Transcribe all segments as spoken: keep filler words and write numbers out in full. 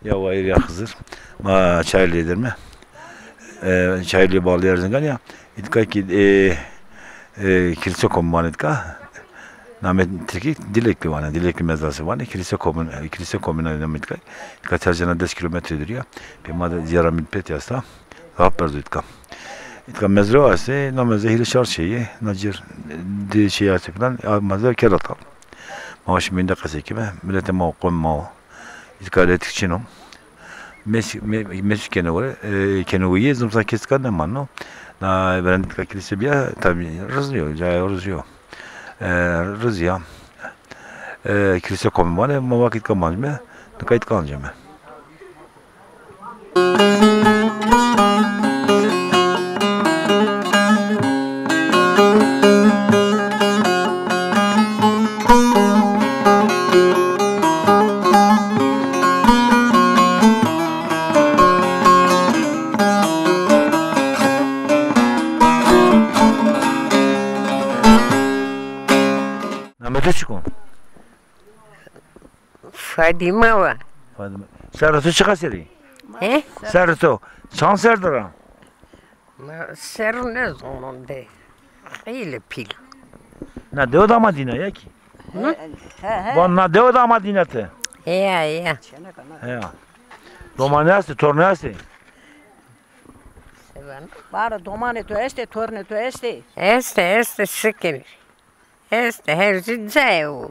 Ya Wayir ya Xizir. Ma Çayırlı'ya derme. E, Çayırlı'ya bağlı Erzingan ya. İtka ki e, e, Kilise Komi vanê îtka. Namê Tirkî Dilekli vanê. Dilekli mezrası vanê. Kilise Komi, Kilise Komi namê îtka. Îtka tercena des kilometre dûrî ya. Pê ma de zîyara mîn pet ya esta. Zaf berz o îtka. Îtka mezra estê, na mezra hîrê çar şey yê, na cêr di şey estê filan, a mezra kerd a tal. Ma şîme îndî qesey keme, miletê ma o, qomê ma o. Îtka elektrik çin o. Mes-, me-, mescîd kenê were, e, kenê wîye, zimstan kes îtka nêmaneno. Na verendî îtka kilîse bîya, tabî riz yo, cayê riz yo. E, riz ya. E, Kilîse Komî vanê, ma vake îtka mancîme, nika îtka ancîme. Namê to çik o? Fadîma wa. Fadîma. Serrê to çiqa serî? He? Serrê to çand serr der a? Ma serr nêzonon de. Xeylê pîl. Na dewe de ama dîna ya kî? Hı? Van na dewe de ama dîna ti? Heya, heya. Heya. Domanê estê, tornê estê? Seven. Baro domanê to estê, tornê to estê? Estê, estê, şikir. Estê, her ci cayê o.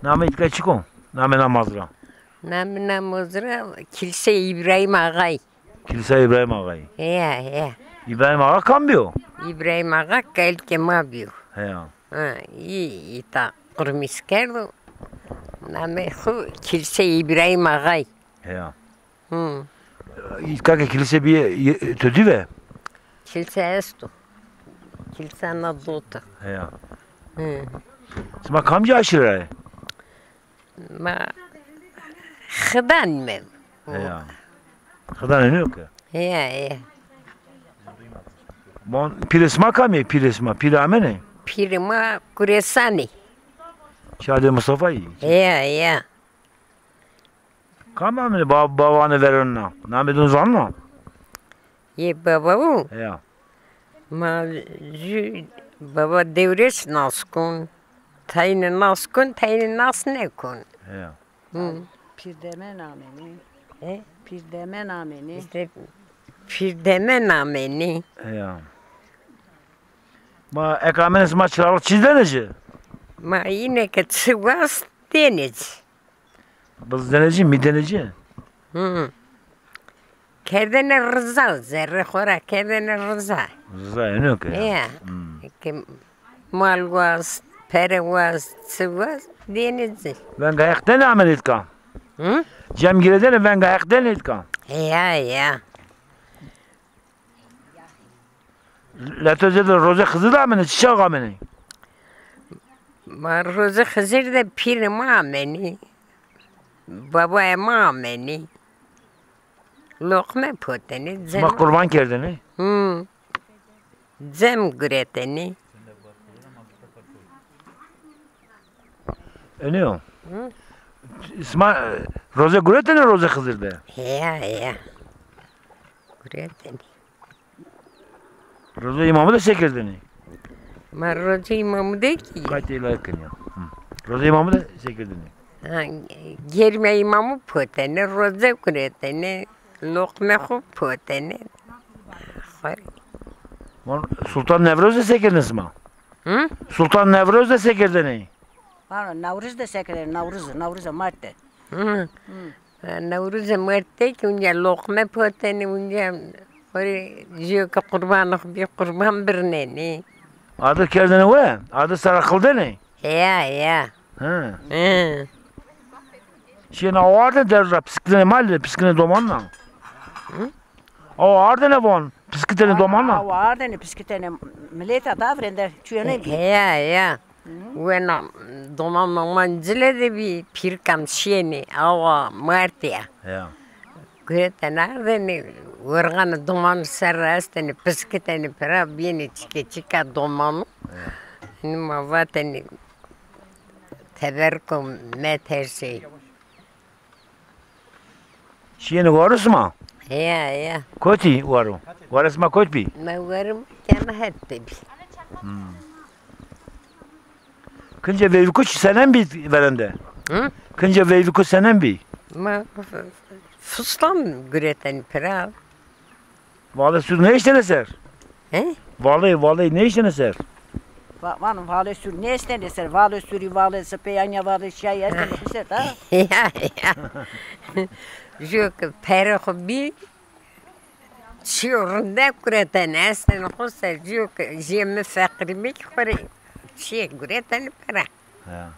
Namê îtka çik o? Namê na mazra? Namê na mazra Kilîse Îbrahîm Axayî. Kilîse Îbrahîm Axayî. Heya, heya. Îbrahîm Axa kam bîyo? Îbrahîm Axa kalikê ma bîyo. Heya. Ha, î, îta qurmîs kerdo. Namê xwu Kilîse Îbrahîm Axayî. Heya. Hı. Îtka ke kilîse bîye, ye-, to dî ve? Kilîse esto. Kilîse na dot a. Heya. Hı. Sima kamcî aşîre ra yê? Ma Xidan me. Heya. Xidan eno ke? Heya, heya. Bon, pîrê sima kam ê? Pîrê sima, pîrê amenê? Pîrê ma Kuresanî. Şadê Mustafayî? Heya, heya. Kam amenê ba-, bavanê verêna? Namê dûn zanena? Yê baba û? Heya. Ma jü baba Dewrês nas kon. Tayîne nas kon, tayîne nas nêkon. Heya. Hı. Pîrdeme namenî. He? Pîrdeme namenî. Îşte Pîrdeme namenî. Heya. Ma eke amenê sima çiraxlix çî denê ci? Ma îne ke çi wast denê ci. Biz denê ci, mî denê ci? Hı. Kerdêne riza, zerrê xo ra kerdêne riza. Riza eno ke ya. Ya. Hı. Ke mal wast, pere wast, çi wast, denê ci. Venga Heq denê amenê îtka? Hı? Cem girêdêne venga Heq denê îtka? Ya, ya. La to zêde rozê Xizir de amenê, çi çax amenê? Ma rozê Xizir de pîrê ma amenê. Babayê ma amenê. Loqme potenê, cem. Ma qurban kerdêne? Hı. Cem guretêne. Eno. Hı? Sima, e, roze guretêne rozê Xizir de? Heya, heya. Guretêne. Rozê Îmamû de se kerdêne? Ma rozê Îmamû de kî. Qaytê îlahi kenî ya. Hı. Rozê Îmamû de se kerdêne? Ha, germê Îmamû potêne, roze guretêne, loqmê xo potêne. Xo- Von Sultan Newroz de se kerdêne sima? Hı? Sultan Newroz de se kerdêne? Vano, Newroz de se kerdêne, Newroz, Newroz Mart de. Hı. Hı. Ha, Newroz Mart de kî unca loqme potêne, unca xo rê jûyo ke qurbanê xo bî qurban birnenê. Adir kerdêne we? Adir sera xildêne? Heya, heya. Hı. Hı. Şiyêne awa ardêne derû ra, piskitêne mal de, piskitêne domanina. Hı? Awa ardêne von, piskitêne domanina. Awa ardêne, piskitêne, mileta davirêne de, çuyêne bî. Heya, heya. Hı. Wena doman moman cile de bî, pîrkan şiyêne, awa martî ya. Heya. Guretêne ardêne, werxanê domanî ser ra estêne, piskitêne pira, bîyêne çike çika domanû. Heya. Nî ma vatêne, teberiko metersê. Şîyêne waro sima? Heya, heya. Kotî waro? Warê sima kot bî? Ma warê ma kena het de bî. Kincê veyvî kuç senen bî verende? Hı? Kincê veyvî kuç senen bî? Ma f-, f-, fistan guretên pira. Valê sûr nêeştêne ser? He? Valê, valê nêeştêne ser? Va-, vano valê sûr nêeştêne ser. Valê sûrî, valê sipê, anya valê şîyayî eştêne ser da. Ya, ya. Jû ke perê xo bî, çîyo rindek guretêne, estêne xo ser, jû ke jê mi feqîrî bî kî xo rê çîyê guretêne pira. Ya.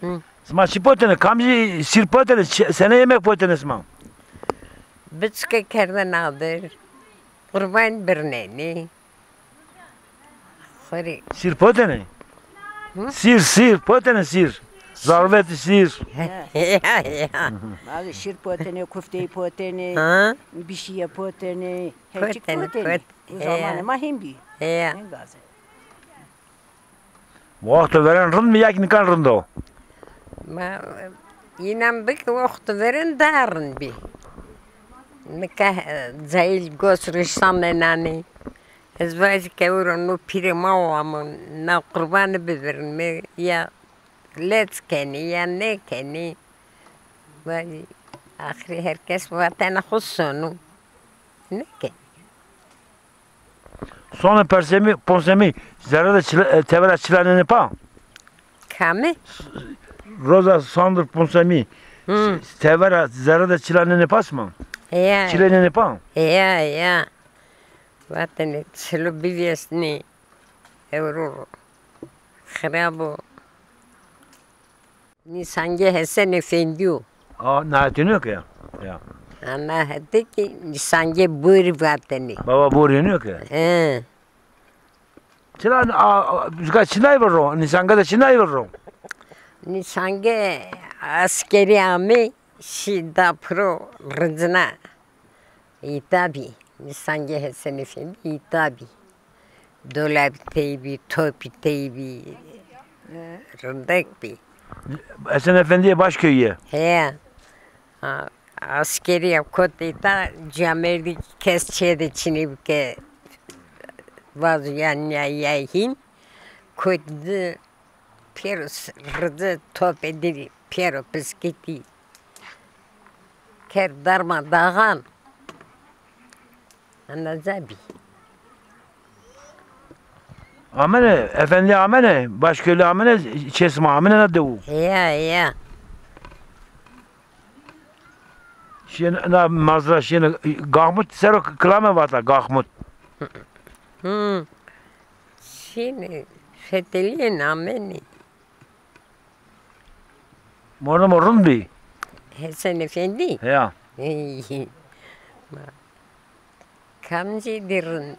Hı. Sima çi potêne? Kamcî sîr potêne? Çi, sene yemek potêne sima? Biçike kerdêne adir. Qurban birnenê. Xo rê. Sîr potêne? Hı? Sîr, sîr, potêne sîr. Zarvetî sîr. Ya, ya. Bazı şîr potêne, kufteyî potêne, ha? Bişîye potêne, her çik potêne. Potêne, potêne. O zamanê ma hên bî. Ya. Hên gaze. Wexto verên rind bî ya kî nika rind o? Ma, înan bike wexto verên daha rind bî. Nika, e, cayîl gos rişanenanê. Ez vajî ke ewro no pîrê ma o amo, na qurbanî bivirîme, ya lec kenê ya nêkenê. Vajî, axirî her kes vatena xo sono. Nêkenê. Sonê persemî, ponsemî zerre de çila, e, tevera çilanenê pa? Kame? Roza sondir ponsemî, hı, tevera zerre de çilanenê pa sima? Ya. Çilenenê pa? Ya, ya. Vatêne çilo bivêsnê, ewro xirab o. Nîsangê Hesen Efendî yo. A, na hetê nîyo ke? Ya. A, na hetê kî nîsangê Borî vatêne. Baba Borî nîyo ke? He. Çira, a, a, zika çinay viro? Nîsange de çinay viro? Nîsange askerî amê, şî da piro ricina. Îta bî. Nîsangê Hesen Efendî îta bî. Dolabî tey bî, topî tey bî. Rindek bî. Hesen Efendîyê Başköyî yê? Heya. Ha, askerî ya kot îta, camêrdî kes çê de çinê bike, vazo ya nîya ya hîn. Kot di pêro s-, rici topê dî, pêro piskitî. Kerd darma daxan. Anaza bî. Amene, efendî amene, başköylü amene, çê sima amene na dewu. Ya, ya. Şîyêne na mazra şîyêne, Gahmut sero kilame vata, Gahmut. Hı. Şîyêne fetelîyêne amene. Mornê mo rind bî? Hesen Efendî? Heya. Ey, ma, kamcî de rind.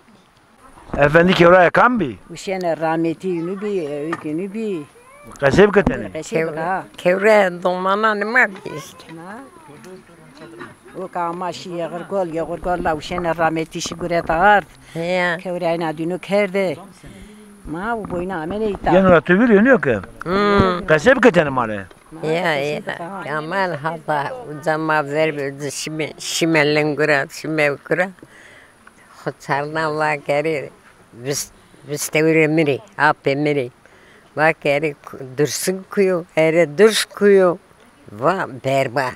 Efendî kewraya kam bî? Uşêne rametî nû bî, ewikî nû bî. Qesey bike tenê. Qesey bike, ha. Kewraya domananê ma bî îşte. Na. O ke ama şî Yeğirgol, Yeğirgol la uşêne rametî şî gureta ard. Heya. Kewrayîna dînû kerde. Ma û boyna amene îta. Yeno ra tu vîr yeno ke? Hmm. Qesey bike tenê ma rê. Ya, ya. Aman hata uca ma ver bi uca şîme, şîme lingura, şîme kura. Xo çarna vakerê vist-, vistewrê mi rê, apê mi rê. Vakerê ku-, Dursun kuyo, ere Durs kuyo. Va berba.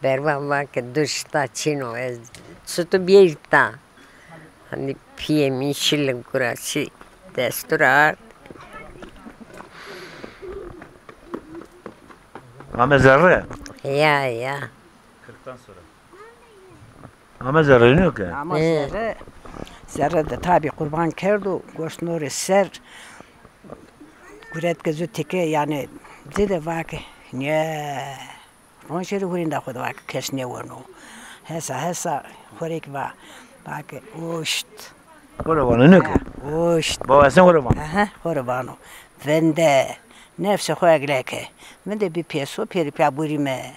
Berba va ke duşta çin o, ez çito bîyey ta. Hanî pîyê mi şî lingura, şî destur ard. Ame zerre? Ya, ya. Ame zerre nîyo ke? Ama zerre, zerre de tabî qurban kerdo, goşt no rê ser, guret ke zu tike, yanî, zêde va ke, nîye. Ronşêrî hurînda xo de va ke kes nêweno. Hesa hesa xo rê kî va, va ke uşt. Xo rê vano, nê ke? Ha, uşt. Baba Hesen xo rê vano. Aha, xo rê vano. Vende, nefsê xo egle ke. Vinde bî pêso, pêrî pîya burîme.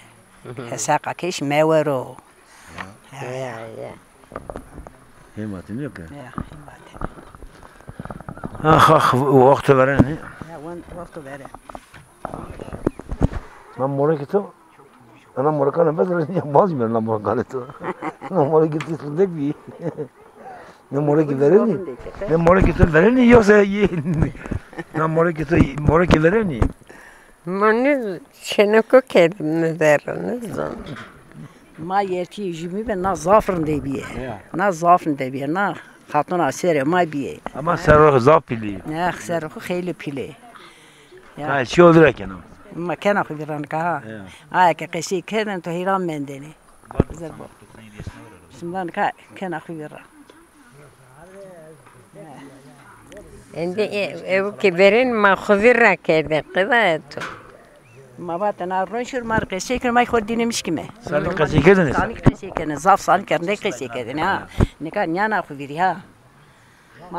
Hesa qa keş mewero. Ya, ya. Hêmatî nîyo ke? Ya, hêmatî. Ax, ax, wexto verêne. Ya, wen-, wexto verê. Ma morekê to? Ana morekanê bes ra ya bazî mena morekanê to. Na morekê to sindek bî. Ne morekî verenî? Ne morekî to verenî yoksa yê? Na morekî to morekî verenî? Ma nêz-, çêneko kerdim nêzerre, nêzan. Ma yertîyê jubî be, na zaf rindê bîye. Ya. Na zaf rindê bîye, na xatuna serê ma bîye. Ama serê xo zaf pîlî. Ne, serê xo xeylê pîlê. Ya. Ha, çi o vîra kena? Ma kena xo vîra nika ha. Ya. Aye ke qesey kerdin to heyran mendêne. Zerbo. Şimdi nika kena xo vîra. Endî e-, ew ke verên ma xo vîra kerdê, qeda to. Ma vatena ron şir ma rê qesey kir, ma xo dîne mişkîme. Sanî qesey kerdêne? Sanî qesey kerdêne, zaf sanî kerdêne, qesey kerdêne ha. Nika nîyana xo vîrî ha.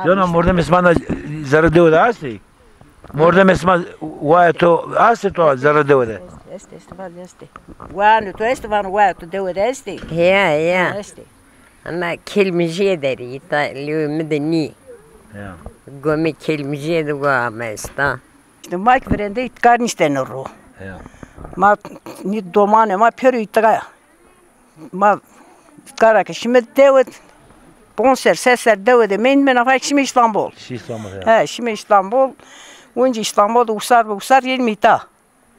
Cana mordemê sima na zerrê dewe de estê? Mordemê sima waya to estê to zerrê dewe de? Estê, estê, estê, val estê. Wano to estê, vano waya to dewe de estê? Ya, ya. Estê. Ana Kêlmijîye der îta lewê mi de nî. Ya. Gomê Kêlmijîye de wa ama esta. Îşte ma kî virende îtka nîştene ro. Ya. Ma nî domanê ma pêro îtka. Ma îtka ra ke şîme dewe de, ponc ser, ses ser dewe de mendîme, nafa şîme Îstanbul. Şî Îstanbul, ya. He, şîme Îstanbul. Oncî Îstanbul de usar be usar yenîme îta.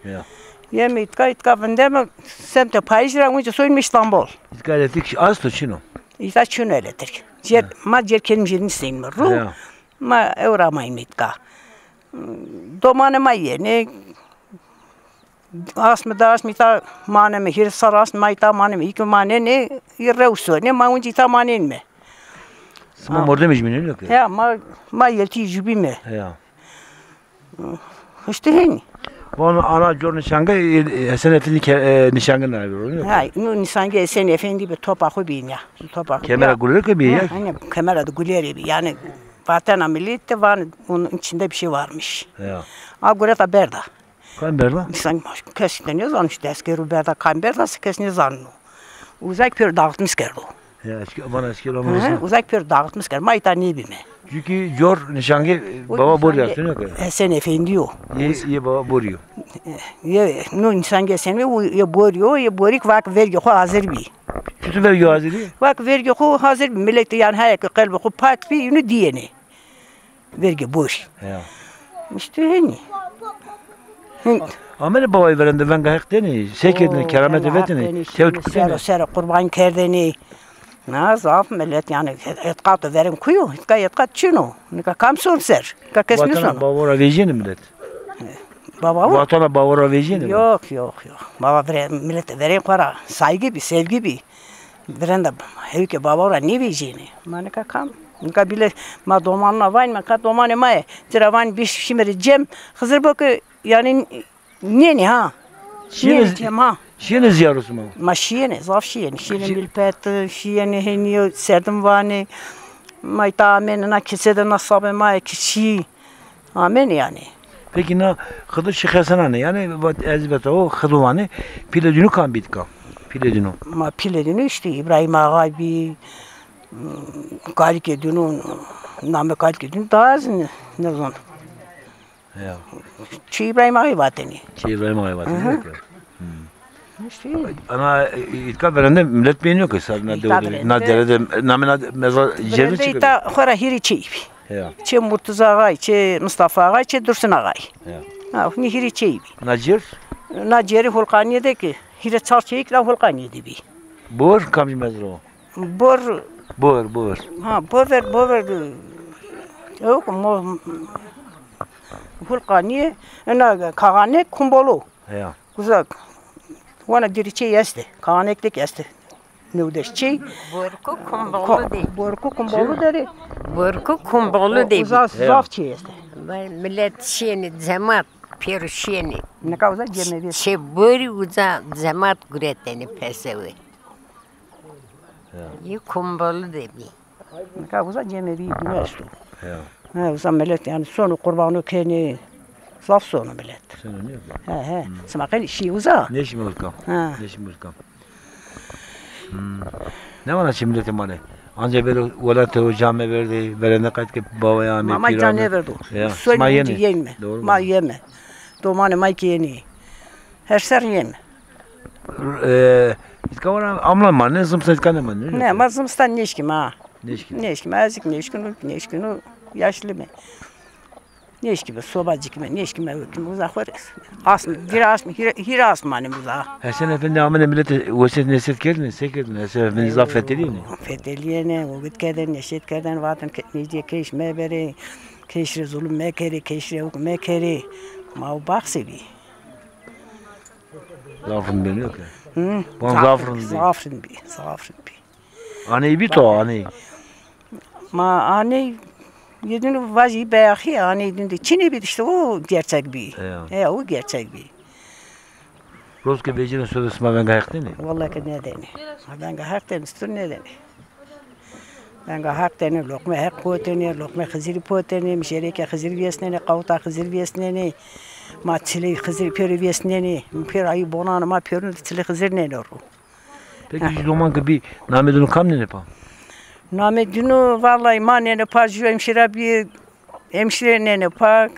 Ya. Yenîme îtka, îtka vindeme, semtê payîjî ra oncî soyîme Îstanbul. Îtka elektrik esto çin o? Îta çin o elektrik. Cêr, ya, ma cêr Kêlmijîye nîşteyme ro. Ya. Ma ewra amayme îtka. Domanê ma yenê. Asme de asme îta maneme, hîrê serr asme ma îta maneme, î ke manenê, î rew sonê, ma oncî îta manenîme. Sima mordemê jubî nîyo ke? Ya, ma, ma yetî jubîme. Ya. Îşte hênî. Vano ana cor nişange, e, Hesen Efendî ke, e, nişange nayê ro, nîyo ke? Ha, no nişange Hesen Efendî be, topa xo bîn ya. Topa xo. Kemera gulerê ke bîye ya? Ha, aynen, kemera de gulerê bî. Yani vatena millet de van, onun içinde bir şey varmış. Ya. A gureta berda. Kam berda? Însan kes de nêzano îşte, eskerû berda, kam berda, se kes nêzano. Uza kî pêro dağıtmış kerdo. Ya, esker, vana esker ama. Hı hı, mesela. Uza kî pêro dağıtmış kerdo. Ma îta nêbîme. Çünkü cor nişange, e, baba Borî esto, nîyo ke? Hesen Efendî yo. Yê, yê baba Borî yo. Yê, no nişange Hesen o, yê Borî yo, yê Borî kî vake vergê xo hazir bî. Çitur vergê xo hazir bî? Vake vergê xo hazir bî. Millet de yani heye ke qelbê xo pak bî, înu dîyenê. Vergê Borî. Ya. Îşte hênî. Hên- Amêne bavayî verende venga Heq dênê, se kerdêne, keramete vetêne, tewt kutêne. Sero, sero qurban kerdêne. Na, zaf millet yani etqato verên kuyo, nika etqat çin o. Nika kam son ser? Nika kes nêsono. Vatena bavo ra vejîyêne millet? Bavo? Vatena bavo ra vejîyêne? Yok, yok, yok. Bava vire-, millet verên xo ra saygı bî, sevgi bî. Virenda hewkê bavo ra nêvejîyêne. Ma nika kam? Nika bîle ma domanûna vanîme, ka domanê ma yê. Ci ra vanî bî şîme rê cem. Xizir bo ke yanî nênê ha. Şîyêne, nênê cem ha. Şîyêne zîyaro sima? Ma şîyêne, zaf şîyêne. Şîyêne Mîlpet, şîyêne hênî yo Serdim vanê. Ma îta amêne na kise de na sabê ma yê ke şî. Amêne yanî. Peki na Xido Şêx Hesenan ê, yanî vat ez veta o Xido vanê, pîlê dînû kam bî tika? Pîlê dînû. Ma pîlê dînû îşte Îbrahîm Axa bî, kalikê dînû, namê kalikê dînû daha ez nê-, nêzon. Ya. Çê Îbrahîm Axayî vatêne. Çê Îbrahîm Axayî vatêne. Hı hı. Peki. Hmm. Ana, e, îtka verende millet bênîyo ke sar na dewe de, na dere de, namê na mezar cêr de çi ke? Îta xora hîrê çêyî bî. Ya. Çê Murtiza Axayî, çê Mistefa Axayî, çê Dursun Axayî. Ya. Ha, nî hîrê çêyî bî. Na cêr? Na cêrî Hulqanîye de ke hîrê çar çêyî kî la Hulqanîye de bî. Bor kamcî mezar o? Bor. Bor, bor. Ha, bor ver, bor ver. Yok, mo-, Hulqanîye, ena Kaxanek, Kumbolu. Ya. Uza, wana dîrî çêy estê. Kaxanek de kî estê. Newdeş çêy. Borku Kumbolu de. Borku Kumbolu derê. Borku Kumbolu de. Uza zaf çêy estê. Vay, millet şîyêne, cemat pêro şîyêne. Nika uza cemevî. Çê Borî uza cemat guretêne pesewe. Ya. Yê Kumbolu de bî. Nika uza cemevî bîne esto. Ya. Ha, uza millet yanî sono qurbano kenê. Zaf sono millet. Sono, nîyo? He, he. Hmm. Sima qenî şî uza. Nêşîme uza. Ha. Nêşîme uza. Hmm. Ne vana çi milletê ma nê? Anca vero welate o ca meverdê, verende qayt ke bavaya amê. Ma, ma ca nêverdo. Ya. Soy ma yenîme. Doğru mu? Ma yeme. Domanê ma kî yenî. Her ser yeme. E, îtka wara amla ma ne, zimistan îtka ne ma ne? Ne, ma zimistan nêşkîme ha. Nêşkîme. Nêşkîme, ez kî nêşkîno, nêşkîno, yaşlı mı? Nêşkîme, soba cikîme, nêşkîme, wekîme uza xo rê. Asm, hîr asm, hîr, hîr asm manîme uza. Hesen Efendi amene milete wesîyet nesîyet kerdêne, se kerdêne? Hesen Efendi zaf fetelîyêne. Fetelîyêne, o git kerdêne, nesîyet kerdêne, vatêne ke nêjdîye keş meberê, keş rê zulm mekerê, keş rê ewk mekerê. Ma o baxsê bî. Zaf rind bî, yok ya. Hı? Van zaf rind bî. Zaf rind bî, zaf rind bî. Aney bî to, aney. Ma aney yedin vajî beyaxî, aney dinde çinê bî, işte o gerçek bî. Ya. He, o gerçek bî. Roz ke vecîne sodir sima venga Heq dêne? Wallahî ke nêdêne. Ma venga Heq dêne, stur nêdêne. Venga Heq dêne, loqme Heq potêne, loqme Xizirî potêne, mişereke Xizirî vêsnenê, qawta Xizirî vêsnenê. Ma çilê Xizirî pêro vêsnenê. Pêro ayî bonan ma pêro de çilê Xizirî nêno ro. Peki, jû doman ke bî, namê dino kam nêne pa? Namê dino, vallahi ma nêne pa, jû hemşîre bî, hemşîre nêne pa,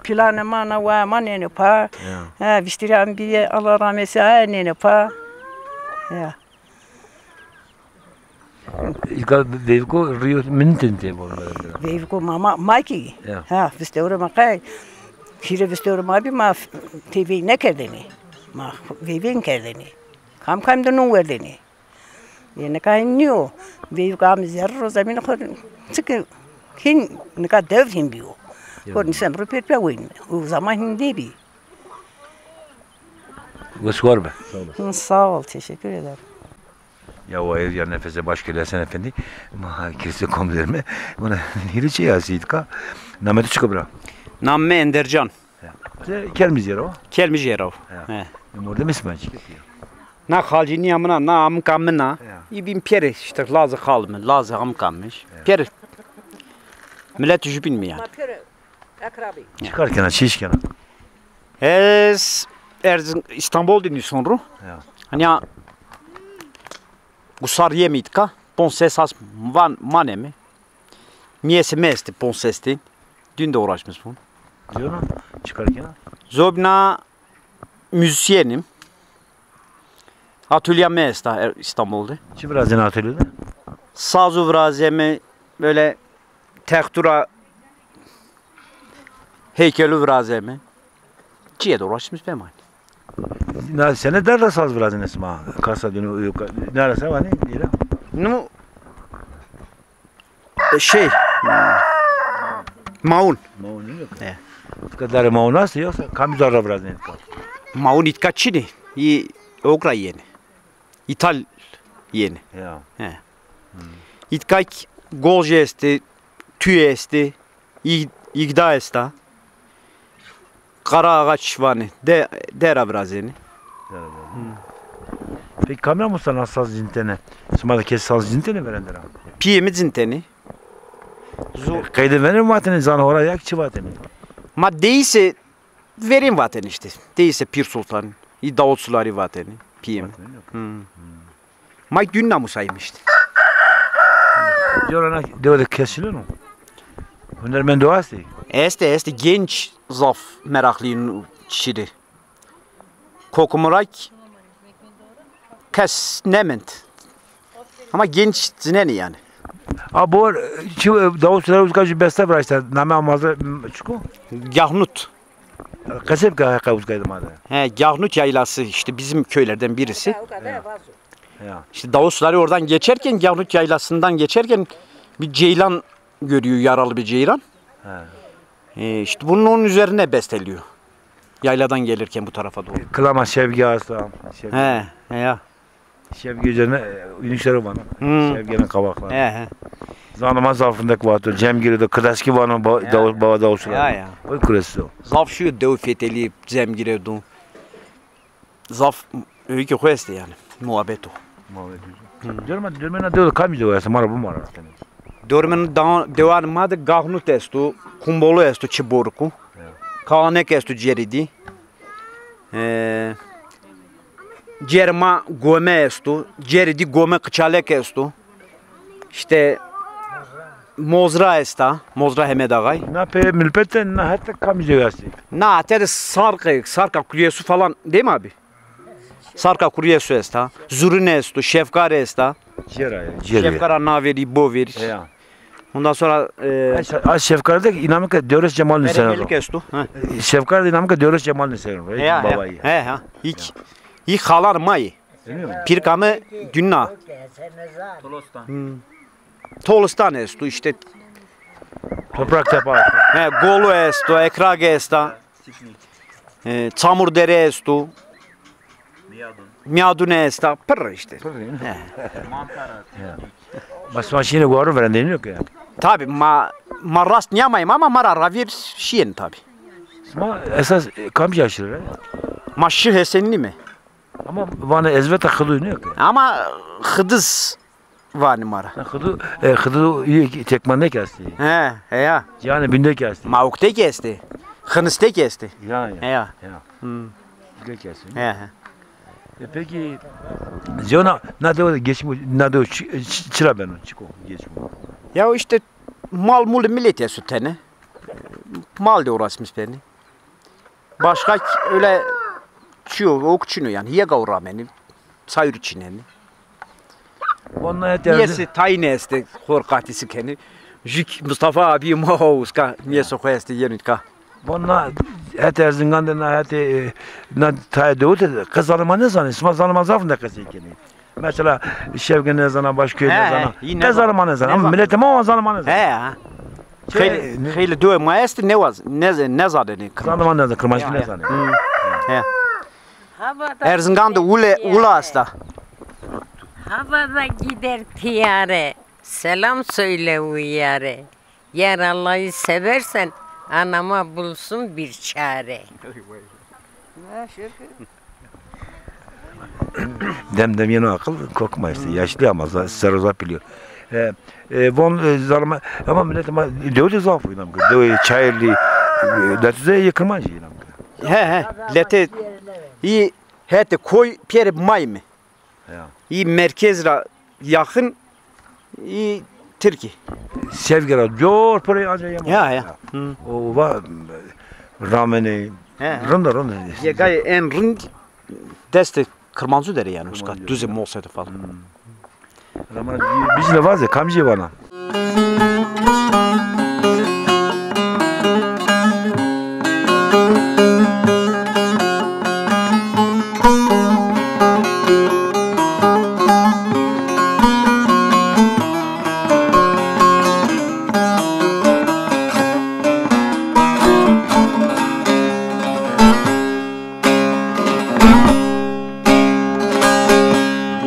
planê ma na, waya ma nêne pa. Ya. Ha, viştîrê am bîye, Allah rahmet eylesin, ha, nêne pa. Ya. Îka veyviko rîyo min tin tê bol. Veyviko ma, ma, ma kî. Ya. Ha, vistewre ma qey. Hîrê vistewre ma bî, ma tevey nêkerdêne. Ma veyvên kerdêne. Kam kam de non werdêne. Yê nika hîn nîyo. Veyvik amê zerrî ro zemînê xo rê. Çike hîn nika dewr hîn bîyo. Xo rê nîsem ro pêr pîya weyme. O zaman hîn nêbî. Wes war be. Sağ olasın. Hı, sağ ol, teşekkür ederim. Ya wayir ya nefese baş kele Hesen Efendi. Ma kese kom derme. Ona hîrê çi ya Seyîdka. Namê tu çik o bira? Namê mi Endercan. Ya. Ti kelmî zî ra wa? Kelmî zî ra wa. Ya. He. E, mordemê sima çi? Na xalcînîya min a, na amika min a. Ya. Î bîn pêrê, işte, lazê xal mi, lazê amika mi. Ya. Pêrê milet jûbîn mi yanî. Ma pêrê ekrabî. Çi kar kena, çi îş kena? Ez Erz-, Îstanbul de nîson ro. Ya. Hanî ya, gusar yemî îtka, ponc ses as van maneme. Miyesi mi estê ponc ses tên. Dün de uğraşmış bun. Diyor mu? Çıkarken? Zobna müzisyenim. Atölye mi esta, e, İstanbul'da. Çi virazenê atölyede? Sazu virazeme, böyle textura heykeli virazeme. Çiye de uğraşmış bem hanî. Na sene der ra saz virazenê sima? Kasa dönü, nara se vanê, nîra? Nu, e, şey, maun. Maun, değil mi? E. Tika darê maun astê, yoksa kamî zar ra virazenê tika? Maun itka çinê. Î, ok ra yenê. Îtal yenê. Ya. He. Hmm. Îtkak gojî estê, tüy estê, îg-, îgda esta. Qara ağaç vanê. De, dera virazenê. Dera virazenê. Hmm. Peki kamî amusa na saz cintene? Sima de kes saz cintene verende ra? Piyê mi cintenê. Zo- Qeyde venê vatene, zan hora yak çi vatene? Ma değilse Verên vatene işte. Değilse Pîr Sultan, î Davut Sularî vatene, piyê mi. Vatene, yok. Hmm. May dün namusayım işte. Diyor ana, diyor de kes çineno. Hunermendo astê? Estê, estê. Genç zaf meraklî çi de. Kokumrak kes nemend. Ama genç cinenî yanî. A bor, çi, Davut Sularî uzka jû beste viraşta, name amazda çiko? Gahnut. Qeseb ke heqa uzkaydı ma de. He, Gahnut Yaylası işte bizim köylerden birisi. Ya. İşte Davut Sularî oradan geçerken, Gahnut Yaylası'ndan geçerken bir ceylan görüyor, yaralı bir ceylan. He. E, işte bunun onun üzerine besteliyor. Yayladan gelirken bu tarafa doğru. Kilama Şevgi Aslan. Şevgi. He, he ya. Şevgi üzerine, e, Ünükser vano. Hmm. Şevgi'nin kavakları. He, he. Zanıma zafındaki vato, Cemgir'de, Kıdaşki vano, ba-, Ya, Davut, ya. Baba Davut Sularî. Ya, ya. O kuresi o. Zaf şu dew fetelî Cemgir'e do. Zaf öykü xo estê yanî. Muhabbet o. Muhabbet o. Hı. Diyorum, diyorum, ne diyor, kamî diyor, ya, mara bu mara. Dormen da-, dewan ma de Gahnut esto, Kumbolu esto, çi boriku. Ya. Kağanek esto cerî dî. E, cerê ma Gome esto, cerî dî Gome Qıçalek esto. İşte Mozra esta, Mozra Hemed Ağay. Na pê milpete na hete kamî de estê? Na hete de Sarkı, Sarka Kulesi falan değil mi abi? Sarka Kuryesu esta, Zurune esto, Şefkar esta. Cêra ya, cêra ya. Şefkara Naveri, Boveri. Ya. Ondan sonra, e, Ha, şe-, ha, Şefkar de iname ke Dewres Cemal nuseno. Beregelik esto. Ha. Şefkar de iname ke Dewres Cemal nuseno. Ya, ya. Babayı. He, ha. İlk, ilk halan mayı. Biliyor musun? Pirkamı dünna. Tolostan. Hmm. Tolostan esto işte. Toprak Tepe. He, Golu esto, Ekrag esta. E, Çamurdere esto. Miyadun. Miyadune esta. Pırr işte. Pırr, değil mi? He. Mantara. Ya. Ma sima şîne guaru verendeniyor ki. Tabi ma, ma rast niyamayım ama ma ra ravir şiyen tabi. Sima esas, e, kamcî aşırı? Ma şi Hesenli mi? Ama vana ezveta Xıdu ne ki? Ama Xıdız vani ma ra. Ha, Xıdu, e, Xıdu iyi ki tekmande kesti. He, he ya. Yani binde kesti. Maukte kesti. Xınıste kesti. Ya, ya. He ya. Ya. Hmm. Binde kesti. He, he. E, peki, Ziyona, na dewe de geçim, na dewe çi-, çi-, çira beno, çiko geçim? Ya işte mal mul millet ya sütene. Mal de uğraşmış beni. Başka k-, öyle çiyo, ok çino yani. Yega uğrameni. Sayır çineni. Ondan yeter. Niyesi tayin este, xor qatisi keni. Jük Mustafa abi ma uska, niyesi xo este yenutka. Vana het Erzingan de na het, e, na tayê dewte de qe zanima nêzanê. Sima zanima zaf ne qesey kenê. Mesela Şevge nêzana, Başköy nêzana. He, he, qe zanima nêzana. Ama miletê ma wa zanima nêzana. He, ha. Şey, xeylê, xeylê dewê ma estê, nêwaz, nêz-, nêzanenê. Zanima nêzanê, Kirmanckî nêzanê. He. Erzingan de ule, ula esta. Havada gider tiyare, selam söyle uyare. Yer Allah'ı seversen anama bulsun bir çare. Dem dem yeno akıl, korkma işte. Yaşlı ama za-, ser o zaf biliyor. E, e, von, e, zalima, ama millet ama dewe de zaf inam ki. Dewe Çayırlı, e, netice yıkırmacı inam ki. He, he. Lete, iyi, hete koy piyeri may mı? Ya. İ merkez ra yakın, i Tirkî. Sevgera cor pere anca yema. Ya, ya. Hı. O va ramenê rind a, rind a. Yegayê en rind destê Kirmancû der ê yani, uska Duzê Mosede falan. Hı. Ama biz de vaze kamcî vana.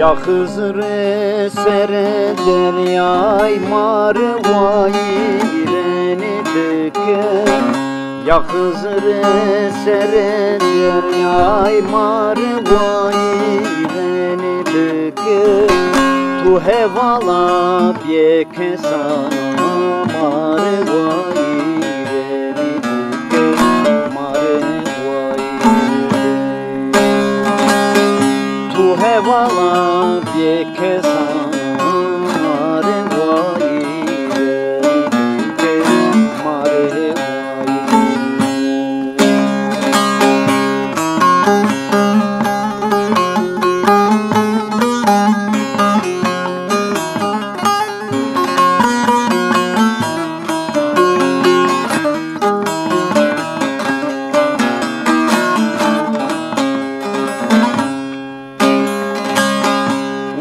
Ya Xizirê serê deryay ma rê wayîrênî bike. Ya Xizirê serê deryay ma rê wayîrênî bike. Tu hevala bêkesan a ma rê wayîrênî bike. Ma rê Tu hevala bêkesan a ma rê wayîrê, ma rê wayîrê.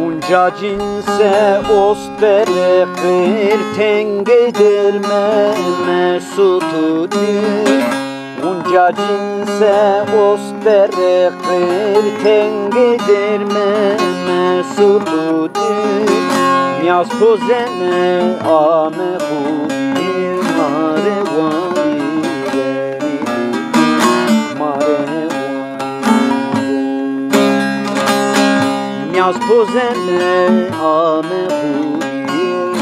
Unca cinse osterê qir tengê derme mesutû di. Unca cinse osterê qir tengê derme mesutû di. Nîyaz pozene ame xo ma rê wayîrê, ma rê wayîrê. Nîyaz pozene ame xo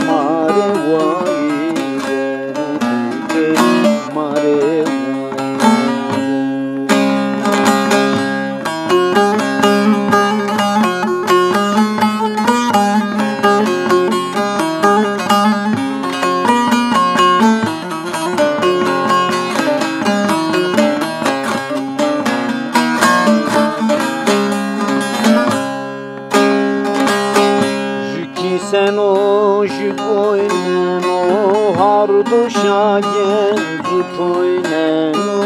ma rê wayîrê, ma rê wayîrê. Seno jü goyneno, hardo şa gencu toyneno.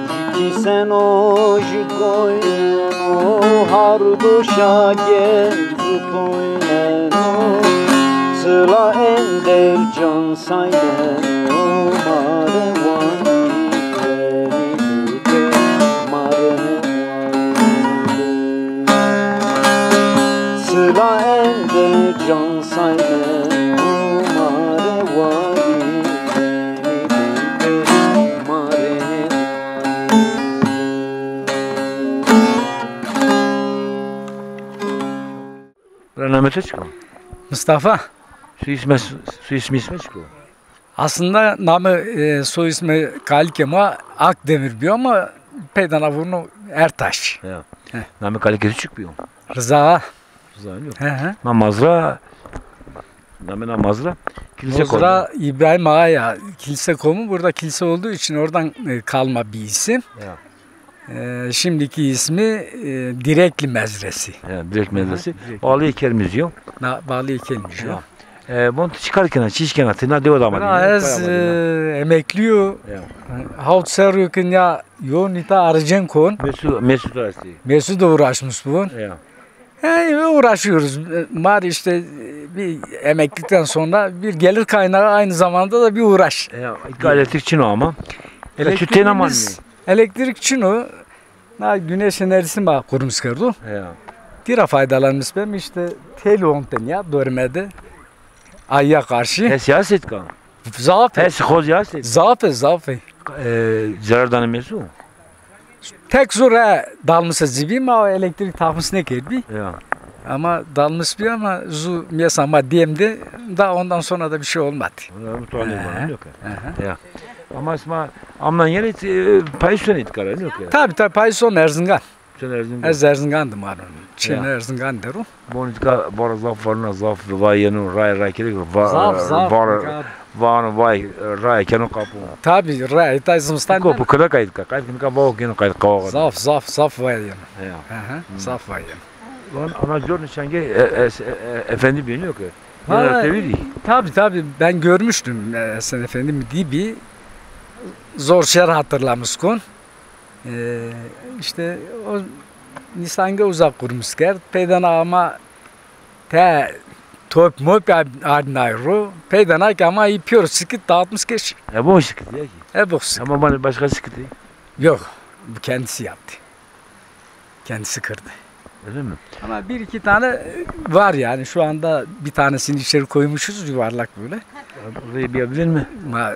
Jü ki seno jü goyneno, hardo şa gencu toyneno. Sıla ender can sayneno, mare wani, mare wani. Sıla ende can sayme, mare wali, mare. Bira, namê to çik o? Mustafa. Soyisme, soyisme, isme çik o? Aslında namê, e, soy ismi kalikê ma Akdemir biyo ama peyda na vurno Ertaş. Ya. Heh. Namê kalikê to çik biyo? Rıza. Rıza, yok. Hı hı. Na mazra, namê na mazra kilise komu. Mazra İbrahim Ağa ya, kilise komu. Burada kilise olduğu için oradan, e, kalma bir isim. Ya. E, şimdiki ismi, e, Direkli Mezresi. Ya, Direkli Mezresi. Hı hı, Direkli. Bağlı Eker Müziği. Na, bağlı Eker Müziği. Ya. E, bon tu çi kar kena, çi iş kena, ti na dewe de ama. Bira, ez, e, emekliyo. Ya. Hawt serro ke nîya yo nîta arıcen kon. Mesut, Mesut esti. Mesut da uğraşmış bun. Ya. E, uğraşıyoruz. Mar işte, e, bir emeklilikten sonra bir gelir kaynağı, aynı zamanda da bir uğraş. Ya, elektrikçi o ama. Elektriğimiz, elektrikçi o. Na güneş enerjisi ma kurmuş kerdo. Ya. Tira faydalanmış ben işte tel onten ya dormede. Ayya karşı. Hes ya setka. Zaf. Hes hoz ya setka. Zaf, zaf. E, zarar danı mesu? Tek zor e dalmışsa zibi ma elektrik takmış ne kerdi. Ya. Ama dalmış bir ama zu miyasa ma diyemdi. Daha ondan sonra da bir şey olmadı. Mutlu anlayın, yok ya. Aha. Ya. Ama sima amnan yeri, e, payson itkara, yok ya. Tabi tabi, payson Erzingan. Sen Erzingan. Ez Erzingan dim aron. Çin Erzingan deru. Bonitka bara zaf varna zaf vayeno ray ray kere va-, zaf, zaf, var, var vay ray keno kapu. Tabi ray tay zimistan. Ko bu kıra kayıt ka, kayıt kino ka vao keno kayıt kava. Zaf, zaf, zaf vayeno. Ya. Hı hı, zaf vayeno. Lan ana cor nişange, e, e, e, efendi biniyor ki. Valla, tabi tabi, ben görmüştüm, e, Esen Efendi mi diye bir zor şeyler hatırlamış kon. E, işte o nîsange uzak kurmuş kerd. Peydana ama te top mop ardnayro. Peydana ki ama ipiyor sikit dağıtmış keş. E, bu sikit ya ki. E, bu sikit. Ama bana başka sikit değil. Yok. Bu kendisi yaptı. Kendisi kırdı. Öyle mi? Ama bir iki tane var yani. Şu anda bir tanesini içeri koymuşuz, yuvarlak böyle. Orayı bir bilir mi? Ma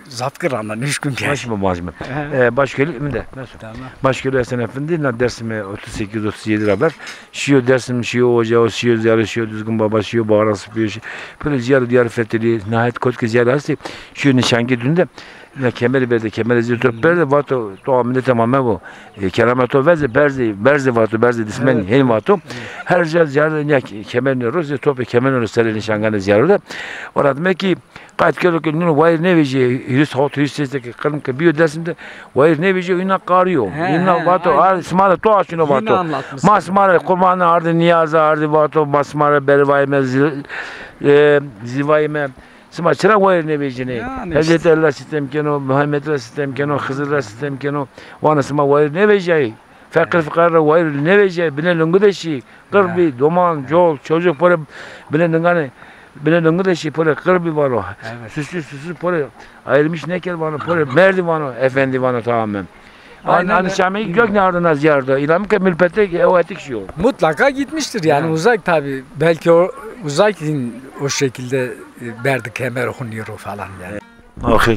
zaf kır ama nişkün gel. Baş mı, baş mı? He. E, baş gölü mü de? Nasıl? Tamam. Baş gölü Esen Efendi, na Dersim'e otuz sekiz otuz yedi raber. Şiyo Dersim, şiyo Ocağı, şiyo Ziyarı, şiyo Düzgün Baba, şiyo Bağrası, şiyo, böyle ziyarı diyarı fethedi. Nihayet kotke ziyarı hasti. Şiyo nişange dünde. Ya kemeri berde, kemeri zî top berde, vato to milete ma mebo. E, kerameto veze, berze, berze vato, berze dismen, evet, hên vato. Her ca ziyarde ya kemeri ne roze, tope kemeri roze, sere nişangane ziyarde. Ora demek ki, qayt kelo ki nino wayir nevejî, hîris hot, hîris seste ki qirm ki biyo Dersim de, wayir nevejî, ina qariyo. He, ina he, vato, aynen. Ar, sima de to aşino vato. Yine anlatmış. Ma sima re qurbanı ardi, niyaza ardi vato, ma sima re bervayme, zil-, e, zivayme. Sima çira wayir nêvejînê? Yanî Hezretî işte. Allah sitem keno, Muhammed ra sitem keno, Xizir ra sitem keno. Vana sima wayir nêvejîyayî. Feqîr fiqara ra wayir nêvejîyayî. Binê lingu de şî. Qir bî, doman, col, çocuk pore binê linganê, binê lingu de şî pore qir bî vano. Evet. Süslü süslü pore ayırmış nêkerd vano, pore merdî vano, efendî vano tamamen. Aynen öyle. Anî şamî gök ne ardına ziyarda. İnanın ki mülpete o etik şey oldu. Mutlaka gitmiştir yani, uzak tabii. Belki o uzak o şekilde, e, berdi kemer huniro falan yani. Axir.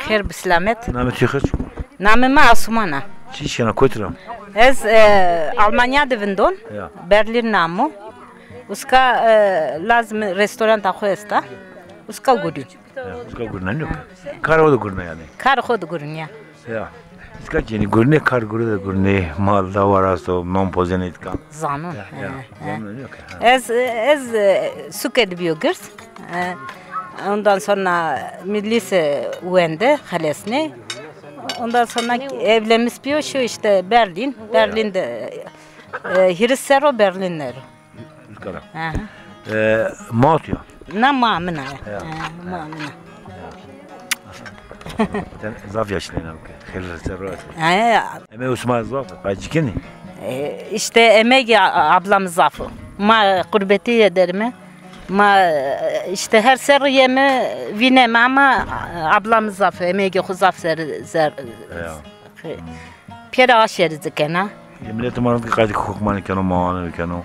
Xêr bi silamet. Namê tu xir çik o? Namê mi Asuman a. Çi îş kena, kotî ra? Ez, e, Almanya de vindon. Ya. Berlin namo. Uska, e, lazim restoranta xo esta. Uska gurî. Ya, uska gurîna, yok. Kar o da gurîna yani. Kar xo da gurîn ya. Ya. Îska cenî gurînê, kar gurî de gurînê, mal da war asto, non pozenê îtka. Zanon. Ya, ya. He, he. Zanon yok ha. Ez, ez, e, suke de biyo girs. E, ondan sonra milîse wende, xelesnê. Ondan sonra evlenmiş biyo şu işte Berlin. Ya. Berlin de, e, hîris serro Berlin der o. Üskara. Aha. E, ma tu ya? Na ma min a. Ya. E, ma min a. Sen zaf yaşlıyın ki. Xeyli ser rahat. E, Eme Osman zaf, qaycikini. E, işte emegi a- ablam zaf o. Ma qurbeti ye derime. Ma e, işte her serri yeme vineme ama ablam zaf, emegi xu zaf ser, ser, Ya. Pêra aşerî zî kena. E, miletê ma rind ki qaytê hukmanî keno, mawanî keno.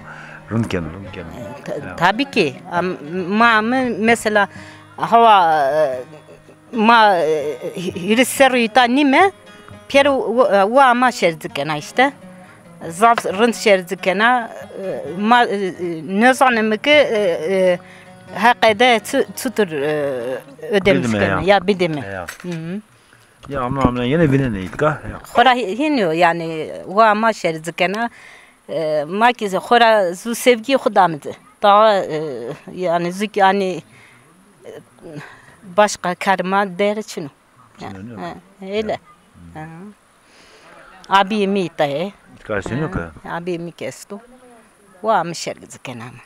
Rind keno, rind keno. Ta- Ya. Tabii ki. Am- Ma mi mesela hawa e, ma e, hîris serrî îta nîme. Pêro wa ma şerî zî kena işte. Zaf rind şerî zî kena. E, Ma e, nêzanîme ki e, e, heqede çi- çitur e, ödemiş Bidime kena ya. Ya bidime. Ya. Hı hı. Ya amna amna yine binene itka. Ya. Xora hî- hînî yo, yanî wa ma şerî zî kena. E, ma kî zî xora zu sevgî xu dame ci. Daha e, yanî zu kî anî e, başka kar ma der çin o. Ya, Çin o, ha, öyle. Ha. Abî mi îta ye. Îtka senî yo ke? Abî mi kî esto. Wa mi şerî zî kena ma.